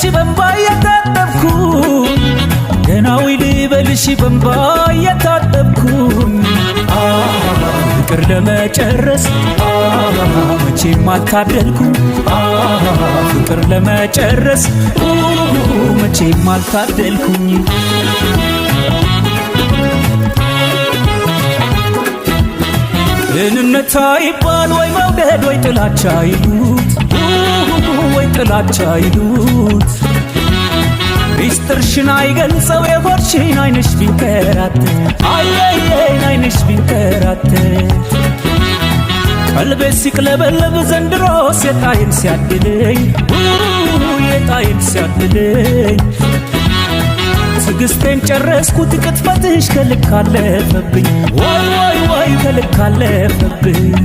ልበልሽ በእንባ እየታጠብኩኝ፣ ደህናዊ ልበልሽ በእንባ እየታጠብኩኝ። ፍቅር ለመጨረስ መቼም አልታደልኩም፣ ፍቅር ለመጨረስ መቼም አልታደልኩኝ። ቅንነት አይባል ወይ መውደድ ወይ ጥላቻ ይሉት፣ ወይ ጥላቻ ይሉት፣ ሚስጥርሽን አይገልጸው የሆድሽን አይንሽ ቢንከራተት፣ አየየን አይንሽ ቢንከራተት። ቀልቤ ሲቅለበለብ ዘንድሮስ የጣይን ሲያድለኝ፣ የጣይን ሲያድለኝ፣ ትዕግስቴን ጨረስኩት ቅጥፈትሽ ከልክ አለፈብኝ፣ ወይ ወይ ወይ ከልክ አለፈብኝ።